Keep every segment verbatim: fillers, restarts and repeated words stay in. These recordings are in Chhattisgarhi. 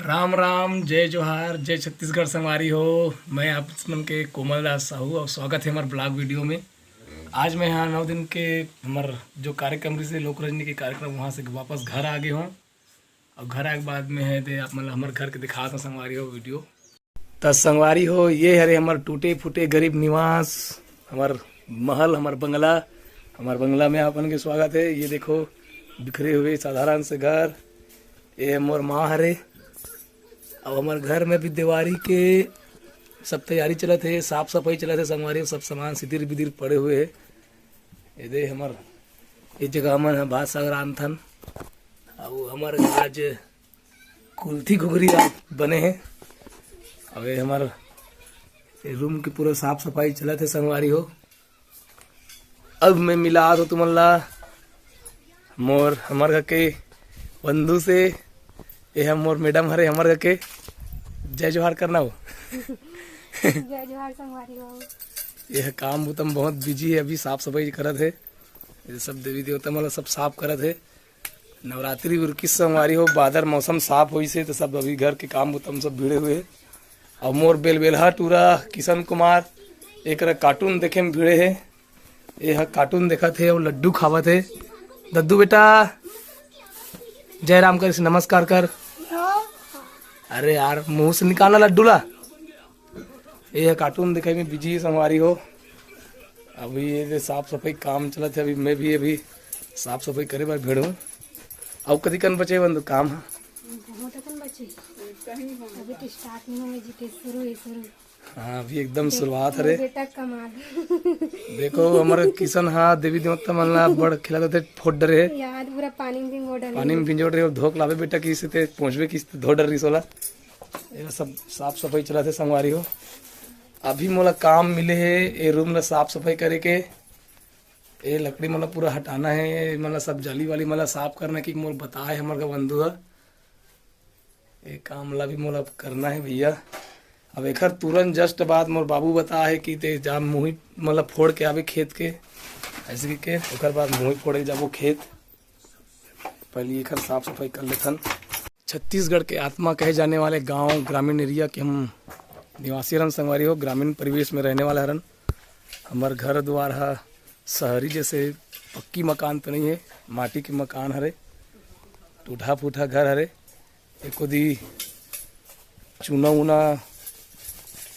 राम राम, जय जोहार, जय छत्तीसगढ़ संगवारी हो। मैं आप मन के कोमल दास साहू और स्वागत है हमारे ब्लॉग वीडियो में। आज मैं यहाँ नौ दिन के हमार जो कार्यक्रम रहिसे लोक रंजनी के कार्यक्रम, वहाँ से वापस घर आ गए हों। और घर आए के बाद में है ते आप मन ला हमर घर के दिखात हों संगवारी हो वीडियो। त संगवारी हो, ये हरे हमर टूटे फूटे गरीब निवास, हमर महल, हमर बंगला। हमर बंगला में आप मन के स्वागत है। ये देखो, बिखरे हुए साधारण से घर। ये मोर माँ हरे। अब हमर घर में भी देवारी के सब तैयारी चलत है, साफ सफाई चलत है संगवारी हो, सब सामान सिदिर बिदिर पड़े हुए है। ये दे हमर, ये जगह हमन ह भात साग रांधथन। अउ हमर आज कुल्थी घुघरी रात बने हे। अउ ये हमर ये रूम के पूरा साफ सफाई चलत हे संगवारी हो। अब मैं मिलात हों तुमन ला मोर, हमर घर के बंधु से। ये ह मोर मैडम हरे, हमर घर के। जय जोहार करना हो। जय जोहार संगवारी हो। ये ह काम बुता म बहुत बिजी है, अभी साफ सफाई करत है। ये सब देवी देवता मन ला सब साफ करत है। नवरात्रि उरकिस संगवारी हो, बादर मौसम साफ होइस हे, तो सब अभी घर के काम बुता म सब भिड़े हुए हे। अउ मोर बेलबेलहा टूरा किशन कुमार, एकरा कार्टून देखे म भिड़े हे। ये ह कार्टून देखत हे अउ लड्डू खावत हे। दद्दू बेटा, जय राम कर, नमस्कार कर। अरे यार, मुंह से निकालना लड्डू ला। ये ह कार्टून दिखाई में बिजी संगवारी हो। अभी ये दे साफ सफाई काम चलत है, अभी मैं भी अभी साफ सफाई करे बर भिड़हूँ। अउ कतिकन बचे बंधु काम ह? बहुत अकन बचे। अभी तो स्टार्ट नहीं हुए जी, ते शुरू ही शुरू। हाँ, अभी एकदम देख, शुरुआत हरे। बेटा कमाल। देखो, हमर किशन हा देवी देवता मन ला बड़ खिला देते, फोड़ डरे हे। याद पूरा पानी में भिंगो डरे। पानी में भिंजो डरे, धोक लावे बेटा किसे ते पहुंचबे किसे ते धो डर रही सोला। ये सब साफ सफाई चलत हे संगवारी हो। अभी मोला काम मिले हे, ये रूम ला साफ सफाई करे के। ये लकड़ी मन ला पूरा हटाना हे, ये मन ला सब जाली वाली मन ला साफ करना हे, कि मोर बताए हमर का बंधु ह। ये काम ला भी मोला करना हे भैया। अब एखर तुरंत just बाद मोर बाबू बताए हे कि ते जा मुही मन ला फोड़ के आबे खेत के, ऐसे कहिके ओकर बाद मुही फोड़े जाबो खेत। पहले एखर साफ सफाई कर लेथन। छत्तीसगढ़ के आत्मा कहे जाने वाले गांव, ग्रामीण एरिया के हम निवासी हरन संगवारी हो, ग्रामीण परिवेश में रहने वाला हरन। हमर घर द्वार ह शहरी जैसे पक्की मकान तो नहीं है, माटी के मकान हरे, टूटा फूटा घर हरे। एको दी चूना उना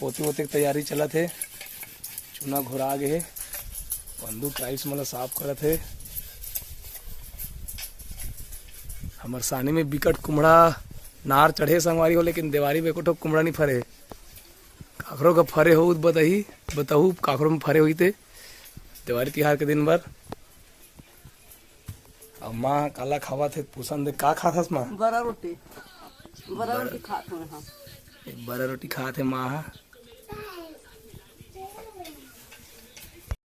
पोते वोते के तैयारी चलत हे। चूना घोरा गे हे। बंधु टाइल्स मन ला साफ करत हे। हमर सानी में बिकट कुमड़ा नार चढ़े संगवारी हो, लेकिन देवारी में एको ठो कुमड़ा नहीं फरे। काकरो का फरे हो बताही, बताहू काकरो में फरे होही ते देवारी तिहार के दिन बर। अब माँ काला खावत हे, पुसन दे, का खात हस माँ? बरा रोटी। बरा रोटी खात हूँ यहाँ। बरा रोटी खात हे माँ ह।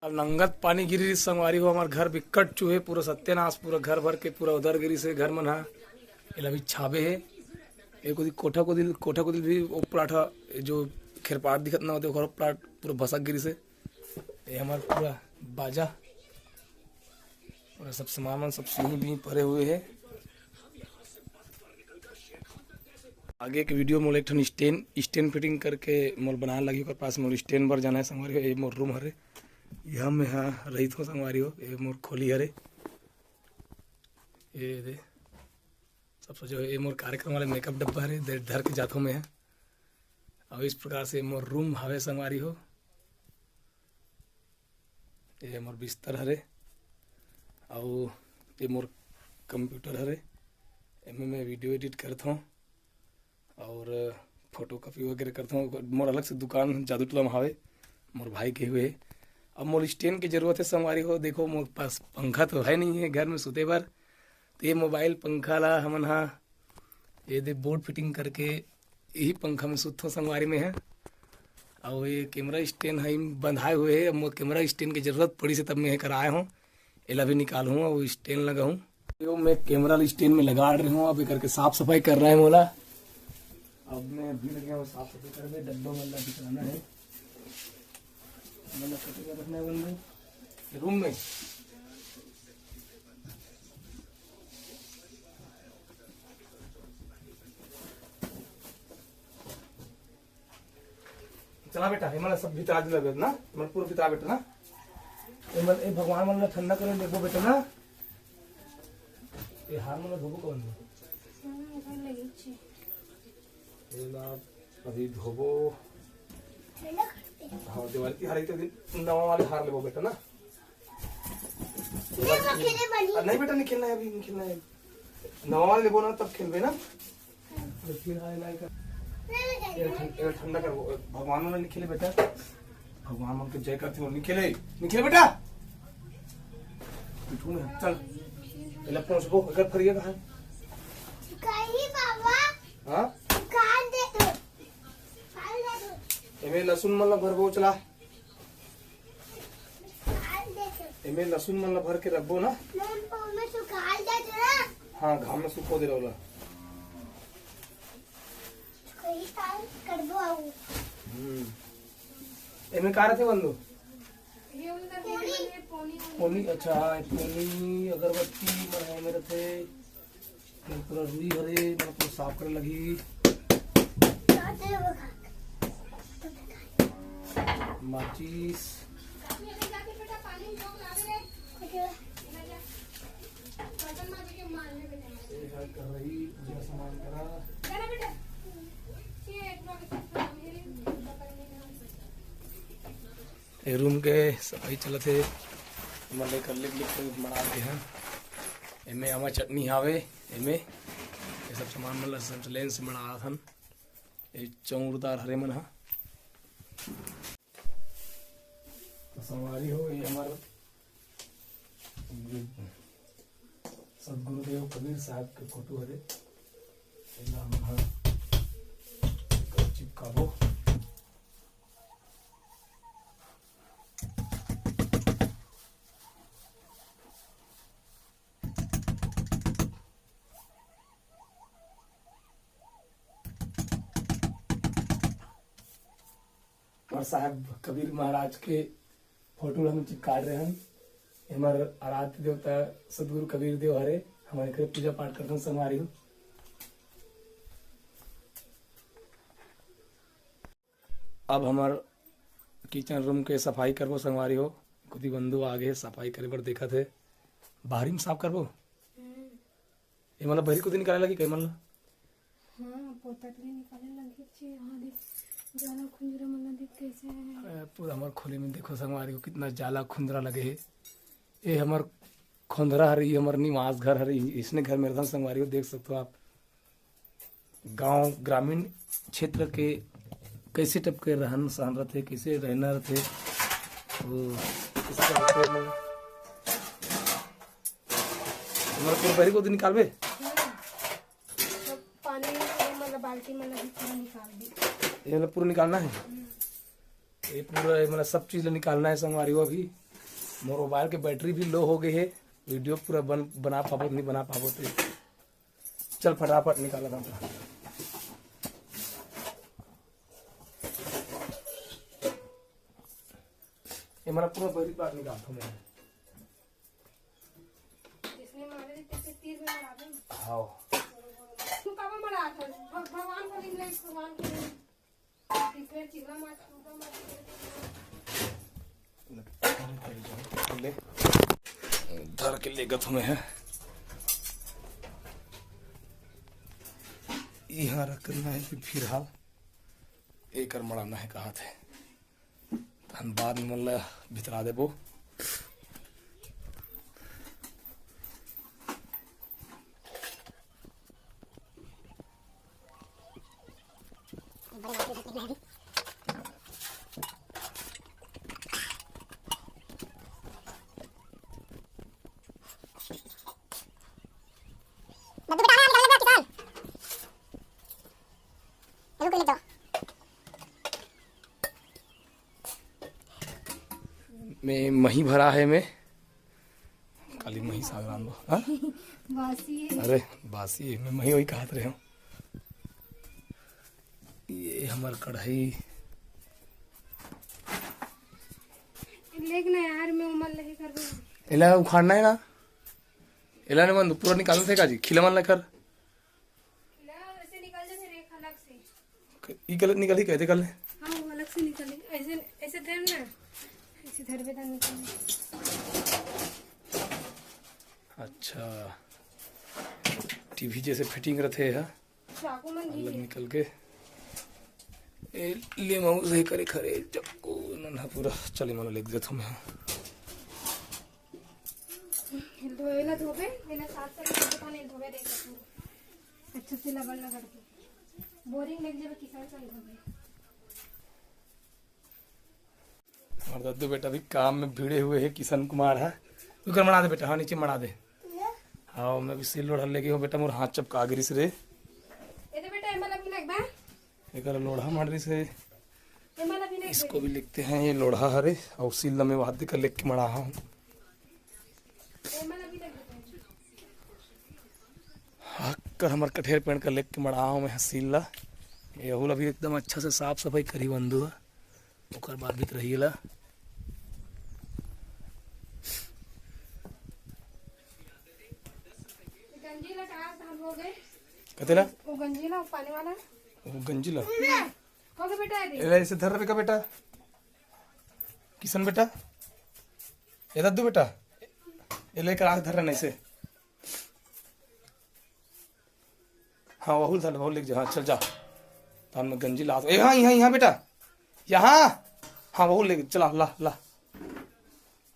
अब नंगत पानी गिरी संगवारी हो, हमार घर बिकट चूहे, पूरा सत्यानाश, पूरा घर भर के पूरा उधर गिरी से घर मन हा। एला भी छाबे हे। एक ओदी कोठा कोदी, कोठा कोदी भी वो प्लाट हा, जो खेरपाट दिखत ना होते, ओकर प्लाट पूरा भसक गिरी से। ये हमार पूरा बाजा, पूरा सब सामान मन, सब सिही भी परे हुए हे। आगे के वीडियो मोला एक ठन स्टैंड, स्टैंड फिटिंग करके मोला बनाए लगी, ओकर पास मोला स्टैंड बर जाना है संगवारी हो। ये मोर रूम हरे, यहाँ मैं हाँ रहित हूँ संगवारी हो। ये मोर खोली हरे, ये दे सब सोचो, ये मोर कार्यक्रम वाले मेकअप डब्बा हरे, दे धर के जात हूँ मैं। अब इस प्रकार से मोर रूम हवे संगवारी हो। ये मोर बिस्तर हरे, अउ ये मोर कंप्यूटर हरे। एमे मैं वीडियो एडिट करत हूँ और फोटोकॉपी वगैरह करत हूँ। मोर अलग से दुकान जादू टोला में हवे, मोर भाई के हुए। अब मोर स्टैंड की जरूरत है संगवारी हो। देखो, मोर पास पंखा तो है नहीं है घर में सुते बर, तो ये मोबाइल पंखा ला हमन हा ये दे बोर्ड फिटिंग करके यही पंखा में सुतथों संगवारी में है। और ये कैमरा स्टैंड है बंधाए हुए है, अब मोर कैमरा स्टैंड की जरूरत पड़ी से तब मैं ये कराए हूँ। एला भी निकालहूँ और स्टैंड लगाहूँ। यो मैं कैमरा स्टैंड में लगा रहे हूँ, अब ये करके साफ सफाई कर रहा है मोला। अब मैं अभी लगे हूँ साफ सफाई करने, डब्बा मल्ला बिछाना है। मतलब कटिंग रखना है बंदे रूम में। चला बेटा, एमन ला सब भितरा दे बेटा ना, एमन पूरा भितरा बेटा ना। एमन, ए भगवान मन ला ठंडा करे लेबो बेटा ना। ए हार मन ला धोबो कौन? हम्म, एला अभी धोबो। हाँ, दिवाली तिहार के दिन नवा वाले हार लेबो बेटा ना। नहीं, वो खेले बनी। नहीं बेटा, नहीं खेलना है अभी, नहीं खेलना है। नवा वाले लेबो ना, तब खेलबे ना। तो फिर हाय लाइक। ये ठं-, ये ठंडा कर, वो भगवान वाला नहीं खेले बेटा। भगवान मन के जय करते हो, नहीं खेले, नहीं खेले बेटा। तू छू ना, चल। पहले पहुंच वो, अगर फरिया कहाँ है? कहीं बाबा। हाँ? कान दे दो। कान दे दो। एमे लहसुन मन ला भरबो, चला। कान दे दो। एमे लहसुन मन ला भर के रखबो ना। मम, ओमे सुखा दे दो ना। हाँ, घाम में सुखो दे रहो ला। कहीं काल करबो आऊ। हम्म। एमे का रथे बंधु? ये उनका पोनी। पोनी, अच्छा, हाँ, पोनी, अगरबत्ती, मन है मेरे थे। ये पूरा रुई हरे, मतलब पूरा साफ करे लगही। माचिस। ये है कढ़ाई, पूजा सामान करा। ए रूम के सफाई चलत हे। एमा लेकर लिख लिख के बना के हैं। एमे आमा चटनी हावे, एमे ये सब सामान मन ला संचलन से बना हन। ये चौरदार हरे मन हा। तो संगवारी हो, ये हमार सदगुरुदेव कबीर साहब के फोटो हरे। एला हमन ह चिपकाबो। और साहब कबीर महाराज के फोटो ला हम चिपका रहे हन। हमर आराध्य देवता सदगुरु कबीर देव हरे, हमन एखरे पूजा पाठ करथन संगवारी हो। अब हमर किचन रूम के सफाई करबो संगवारी हो। खुदी बंधु आगे सफाई करे बर देखत हे। बाहरी में साफ करबो। हम्म। ये मतलब बहरी कोती निकाले लगी कई मन ला? हाँ, पोतक ले निकाले लगी छी। यहाँ देख, जाला खुंजरा मन ला देख कैसे है। अरे, पूरा हमर खोली में देखो संगवारी हो, कितना जाला खुंजरा लगे हे। ये हमर खोंधरा हरे, ये हमर निवास घर हरे, इसने घर में रहथन संगवारी हो, देख सकते हो आप। गांव, ग्रामीण क्षेत्र के कैसे टाइप के रहन सहन रथे, कैसे रहना रथे, वो इसका मतलब हमर पूरा बहरी कोती निकालबे। तो पानी मतलब बाल्टी में लगी पूरा निकाल दी। ये वाला पूरा निकालना है। हम्म। ये पूरा ये मतलब सब चीज निकालना है संगवारी हो। अभी मोर मोबाइल के बैटरी भी लो हो गई है, वीडियो पूरा बन, बना पाबो नहीं बना पाबो तो चल फटाफट निकाला था। ये मतलब पूरा बहरी बात निकालता हूँ मैं। जिसने मारे थे, तेरे से तीर में मारा दे। हाँ। तू कब मरा था? भग-, भगवान को नहीं, भगवान को नहीं। तीसरे चिल्ला मार, तू का मार। ले। धर के लेगत हमें है। यहाँ रखना है कि फिलहाल एकर मड़ाना है कहा थे। धनबाद मन ला भितरा देबो। में मही भरा है में। काली मही साग रांधो, हाँ? बासी है। अरे, बासी है, मैं मही वही कहत रहे हूँ। ये हमर कढ़ाई। लेकिन यार, मैं उमर नहीं कर रही हूँ। एला उखाड़ना है ना? एला ने मन पूरा निकालना थे का जी? खिला मन ला कर। खिला ऐसे निकल जाते रेखा अलग से। ई गलत निकल ही कहते कल। हाँ, वो से निकले, ऐसे, ऐसे धर ना, ऐसे धरबे त निकले। अच्छा, टीवी जैसे फिटिंग रथे ह। चाकू मन अलग निकल के। ए, ले महू सही करे खरे, चक्कू नन्हा पूरा चले, मनो लेग देथो मैं। धोए ला धोबे, एला साफ सफाई के पानी धोबे देख पूरा। अच्छा से लबड़ लगड़ के। बोरिंग लेग जेबे किसान सन धोबे। और दद्दू बेटा भी काम में भिड़े हुए हैं, किशन कुमार है। ऊपर मड़ा दे बेटा, हाँ, नीचे मड़ा दे। हाँ, मैं भी सिल लोढ़ा लेके हूँ बेटा, मोर हाथ चपका गिरिस रे। ये तो बेटा, एमा ला भी लेग बा। एकर लोढ़ा मार रही से। एमा ला भी लेग इसको भी लिखते हैं, ये लोढ़ा हरे, और सिल लमे वाद कर लेके मड़ा हूँ। एमा ला भी लेग बा। हाक कर हमर कठेर पेड़ का लेके मड़ा हूँ मैं सिल ला। ये अहू ला भी एकदम अच्छा से साफ सफाई करी बंधु ह। ओकर बाद भी तो रहिए ला। गंजी ला टार धान हो गए। कते ला? वो गंजी ला, वो पानी वाला। वो गंजी ला। हो गए बेटा, ये दे। एला ऐसे धर रहे का बेटा? किशन बेटा? ये दद्दू बेटा? ये लेकर आके धर रहे ना इसे। हाँ, वहू धर, वहू लेके जा, हाँ, चल जा। तान में गंजी ला, ए, हाँ, यहाँ, यहाँ बेटा, यहाँ। हाँ, वहू लेके चला, ला, ला।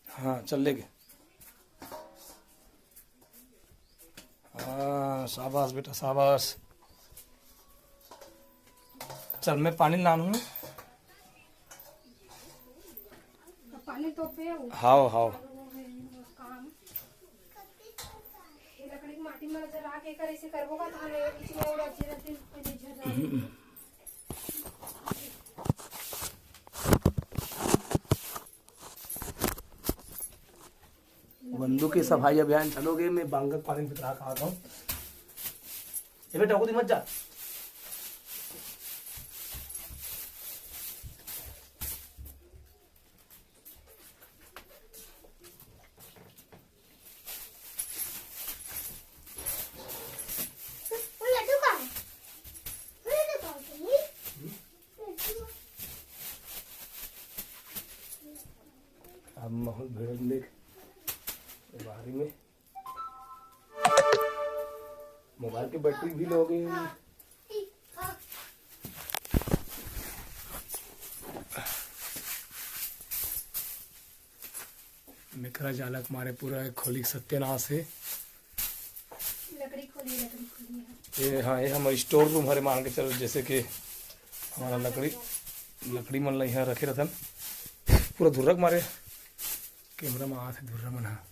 हाँ, चल लेके। हाँ, शाबाश बेटा, शाबाश। चल, मैं पानी लानूँ। पानी तो पे हो। हाव, हाव। काम। ये लकड़ी की माटी में जरा के कर ऐसे करबो का, ताने बीच में और अच्छे रहते, पहले झर जाते। बंधु के सफाई अभियान चलोगे, मैं बांगक पानी पितरा खा रहा हूँ। ये बेटा, खुद ही मत जा। वो लड्डू कहाँ है? वो लड्डू कहाँ है? अब माहौल भिड़न देख बाहरी में। मोबाइल की बैटरी भी लो गई। मेखरा जालक मारे पूरा खोली सत्यानाश है। लकड़ी खोली, लकड़ी खोली है। ये, हाँ, ये हमारा स्टोर रूम हरे, मान के चलो, जैसे कि हमारा लकड़ी, लकड़ी मन ला यहाँ रखे रहथन। पूरा धुर्रक मारे, कैमरा में आथे धुर्रा मन हा।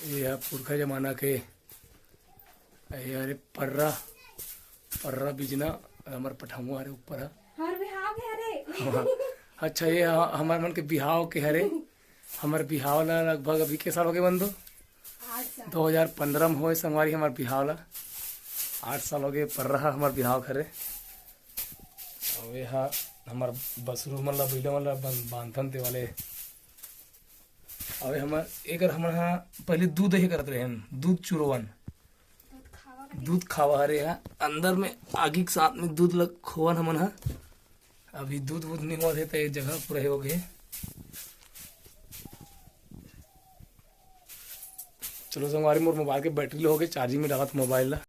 ये हा पुरखा जमाना के, ये हरे पर्रा, पर्रा बिजना, हमर पठमुआ हरे ऊपर हा। हर बिहाव के हरे। हाँ। अच्छा, ये ह-, हमर मन के बिहाव के हरे। हमर बिहाव ला लगभग अभी के साल हो गए बंधु? आठ साल। दो हज़ार पन्द्रह में होए संगवारी हमर बिहाव ला। आठ साल हो गए, पर्रा हा हमर बिहाव के हरे। अउ ये हा हमर बसरू मन ला, बइला मन ला बन-, बांधथन ते वाले। अउ ये हमर, एकर हमन हा पहले दूध हे करत रहेन, दूध चुरवन। दूध खावा हरे हा, अंदर में आगी के साथ में दूध ल खोवन हमन हा। अभी दूध वूध नहीं होवत हे, त ये जगह पूरा हे हो गए। चलो संगवारी, मोर मोबाइल के बैटरी लो हो गए, चार्जिंग में डालत मोबाइल ला।